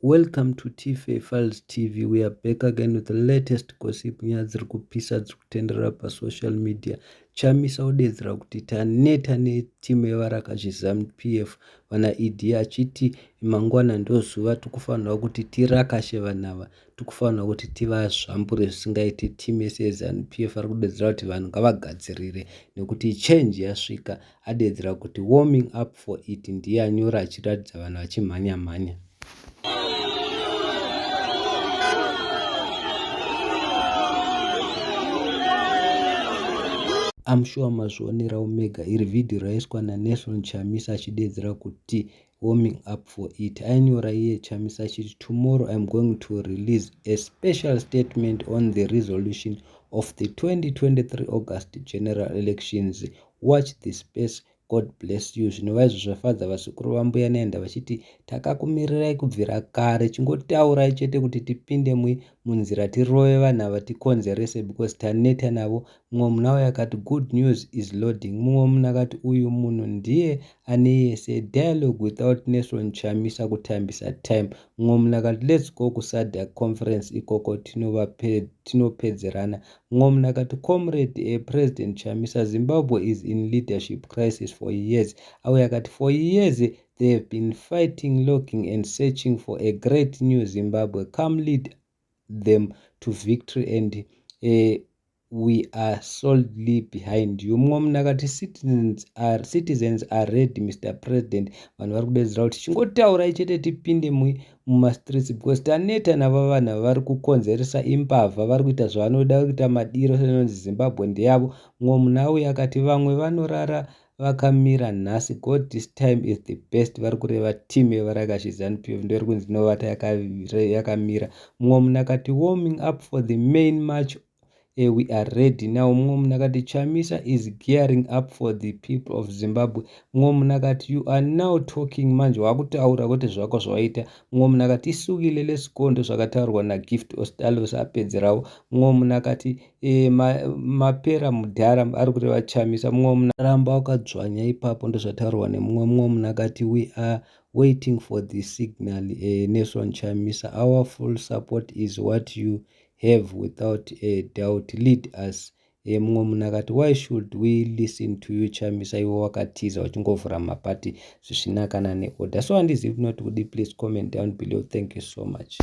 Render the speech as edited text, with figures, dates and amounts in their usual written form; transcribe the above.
Welcome to Tife Files TV. We are back again with the latest gossip. Nyaya dziri kupisa dziri kutenderera pasocial media. Chamisa odedzera kuti taneta netimu yevarakashi ZANU PF vana ED achiti mangwana ndozuva tikufanirwa kuti tirakashe vanhu ava tikufanirwa kuti tivazvambure zvisingaite timu yese yeZANU PF ari kudedzera kuti vanhu ngavagadzirire nekuti change yasvika adedzera kuti warming up for it ndiye anyora achiratidza vanhu vachimhanya mhanya. I'm sure mazvionerawo mega iri vhidhiyo raiswa naNelson Chamisa achideedzera kuti warming up for it. Ainyora iye Chamisa achiti tomorrow I'm going to release a special statement on the resolution of the 2023 August general elections. Watch the space. God bless you zvinova izvo zvafadza vazukuru vambuya Nehanda vachiti takakumirirai kubvira kare chingotaurai chete kuti tipinde munzira tirove vanhu ava tikonzerese because taneta navo mumwe munhu auya akati good news is loading mumwe munhu akati uyu munhu ndiye ane yese dialogue without Nelson Chamisa kutambisa time mumwe munhu akati let's go kuSADC conference ikoko tinopedzerana Mumwe munhu akati Comrade eh, President Chamisa, Zimbabwe is in leadership crisis for years. Auya akati for years they have been fighting, looking and searching for a great new Zimbabwe. Come lead them to victory and we are solidly behind you. Mumwe munhu akati citizens are ready Mr President. Vanhu vari kudedzera kuti chingotaurai chete tipinde mumastreets because taneta navo vanhu ava vari kukonzeresa imbavha vari kuita zvavanoda kuita madiro senonzi Zimbabwe ndeyavo. Mumwe munhu auya akati vamwe vanorara vakamira nhasi God this time is the best vari kureva team yevarakashi Zanu PF ndoiri kunzi inovata yakamira. Mumwe munhu akati warming up for the main march we are ready now. Mumwe munhu akati Chamisa is gearing up for the people of Zimbabwe. Mumwe munhu akati you are now talking manje wakutaura kwete zvako zvawaita. Mumwe munhu akati isukile let's go ndozvakataurwa naGift Ostallos apedzerawo. Mumwe munhu akati mapera mudhara ari kureva Chamisa. Mumwe munhu ramba wakadzvanya ipapo ndozvataurwa nemumwe. Mumwe munhu akati we are waiting for the signal Nelson Chamisa our full support is what you have without a doubt lead us mumwe munhu akati why should we listen to you Chamisa iwe wakatiza uchingovhura mapati zvisina kana neorder so handizivi kunoti kudi please comment down below thank you so much.